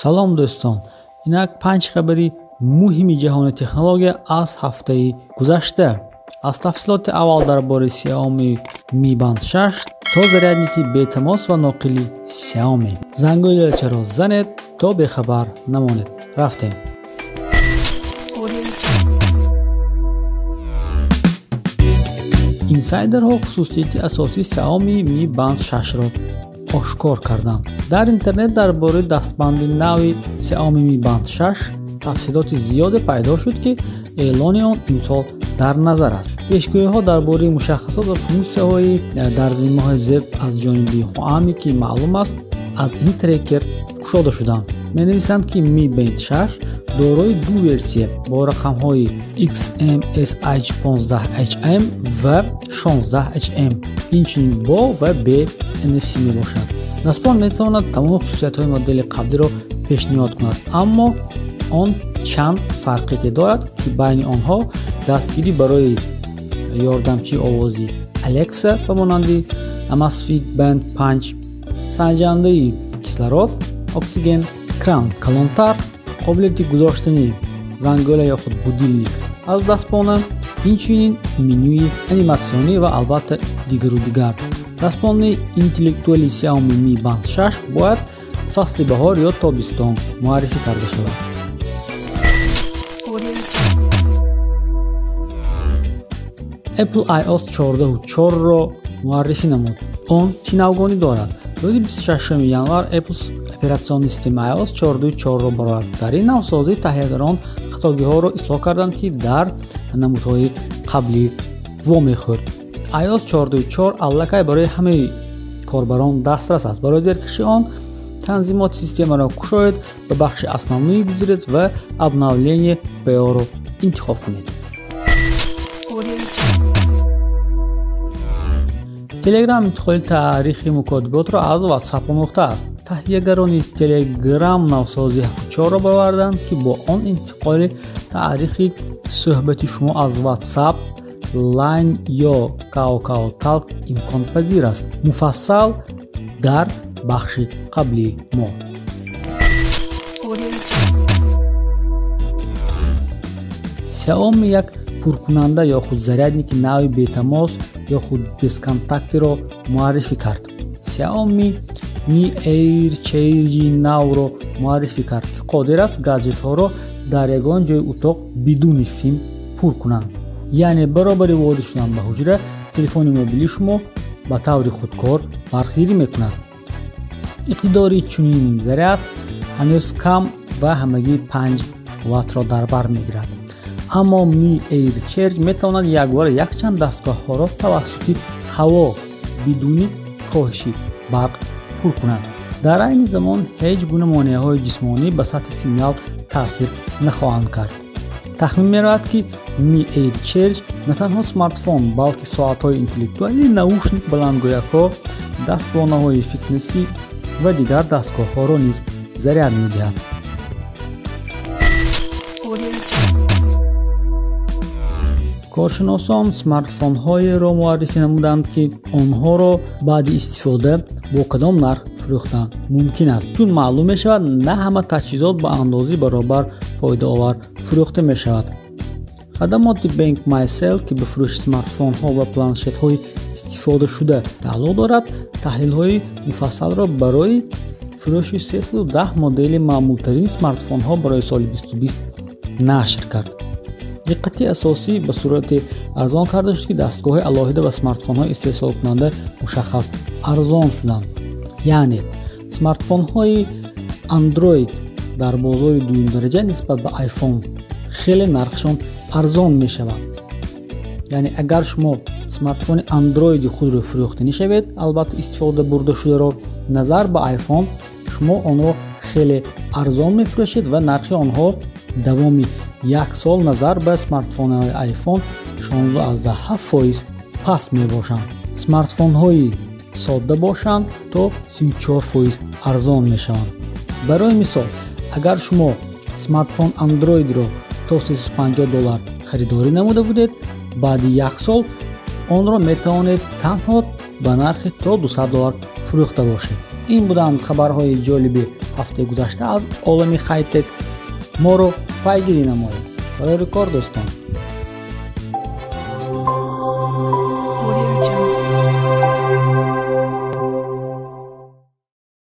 Салом дӯстон, инак 5 хабари муҳими ҷаҳони технология аз ҳафтаи гузашта. Аз тафсилоти аввал дар бораи Xiaomi Mi Band 6 то зарядники бетамос ва ноқили Xiaomi. Зангои лелчаро занед то бехабар намонед. Рафтем. Инсайдерҳо хусусияти асосии Xiaomi Mi Band 6-ро ошкор карданд. Дар интернет дар бораи дастбанди нави Xiaomi Mi Band 6 тафсилоти зиёде пайдо шуд, ки эълони он имсол дар назар аст. Пешгӯиҳо дар бораи мушаххасот ва функсияҳои дар зиммаҳои зеб аз ҷониби Huami, ки маълум аст, аз ин трекер кушода шуданд. Менависанд, ки Mi Band 6 дорои ду версия бо рақамҳои XMSH15HM ва 16HM, инчунин бо ва бе NFC мебошад. Дастбанд метавонад тамоми хусусиятҳои модели қаблиро пешниҳод кунад, аммо он чанд фарқияте дорад, ки байни онҳо дастгирӣ барои ёрдамчии овозӣ Alexa ба монанди Amazfit Band 5, санҷандаи кислород, оксиген, кран калонтар, қобилияти гузоштани зангӯла ё худ будильник аз дастбона, инчунин менюи аниматсионӣ ва албатта дигару дигар. Дастбони интеллектуали Xiaomi Mi Band 6 бояд фасли баҳор ё тобистон муаррифӣ карда шавад. Apple iOS 14.4-ро муаррифӣ намуд. Он чӣ навгонӣ дорад? Рӯзи 26 январ Apple оператсионни системаи iOS 14.4-ро баровард. Дар ин навсозӣ таҳиягарон хатогиҳоро ислоҳ карданд, ки дар намудҳои қаблӣ вомехӯрд. iOS 14.4 аллакай барои ҳамаи корбарон дастрас аст. Барои зеркаши он танзимоти системаро кушоед, ба бахши основные гузаред ва обновление ПО-ро интихоб кунед. Telegram интиқоли таърихи мукотиботро аз WhatsApp омӯхтааст. Таҳиягарони Telegram навсози 7.4-ро бароварданд, ки бо он интиқоли таърихи суҳбати шумо аз WhatsApp, Line ё KakaoTalk имконпазир аст. Муфассал дар бахши қаблии мо. Xiaomi як пуркунанда ё худ зарядники нави бетамос ё худ бесконтактиро муаррифӣ кард. Xiaomi Mi Air Charge навро муаррифӣ кард, ки қодир аст гаджетҳоро дар ягон ҷои утоқ бидуни сим пур кунанд. Яъне баробари ворид шудан ба ҳуҷра, телефони мобилии шумо ба таври худкор барқгирӣ мекунад. Иқтидори чунин заряд ҳанӯз кам ва ҳамагӣ 5 ваттро дар бар мегирад. Аммо Mi Air Charge метавонад якбора якчанд дастгоҳҳоро тавассути ҳаво бидуни коҳиши барқ пур кунад. Дар айни замон ҳеҷ гуна монеаҳои ҷисмонӣ ба сатҳи сигнал таъсир нахоҳанд кард. Тахмин меравад, ки Mi Air Charge на танҳо смартфон, балки соатҳои интеллектуалӣ, наушник, баландгӯякҳо, дастбонаҳои фитнесӣ ва дигар дастгоҳҳоро низ заряд медиҳад. Коршиносон смартфонҳоеро муаррифӣ намуданд, ки онҳоро баъди истифода бо кадом нарх фурӯхтан мумкин аст. Чун маълум мешавад, на ҳама таҷҳизот ба андозаи баробар фоидаовар фурӯхта мешавад. Хадамоти Bank MyCell, ки ба фурӯши смартфонҳо ва планшетҳои истифодашуда тааллуқ дорад, таҳлилҳои муфассалро барои фурӯши 310 модели маъмултарин смартфонҳо барои соли 2020 нашр кард. Диққати асосӣ ба сурати арзон карда шуд, ки дастгоҳҳои алоҳида ва смартфонҳои истеҳсолкунанда мушаххас арзон шуданд. Яъне смартфонҳои Android дар бозори дуюмдараҷа нисбат ба iPhone хеле нархшон арзон мешавад. Яъне агар шумо смартфони Android-и худро фурӯхтанӣ шавед, албатта истифода бурда шударо, назар ба iPhone шумо онро хеле арзон мефурӯшед ва нархи онҳо давоми як сол назар ба смартфонҳои iPhone 16,7% паст мебошанд. Смартфонҳои содда бошанд то 34% арзон мешаванд. Барои мисол, агар шумо смартфон Android-ро то $350 харидорӣ намуда будед, баъди як сол онро метавонед танҳо ба нархи то $200 фурӯхта бошед. Ин буданд хабарҳои ҷолиби ҳафтаи гузашта аз олами хайтек. Моро пайгирӣ намоед. Барори кор, дӯстон.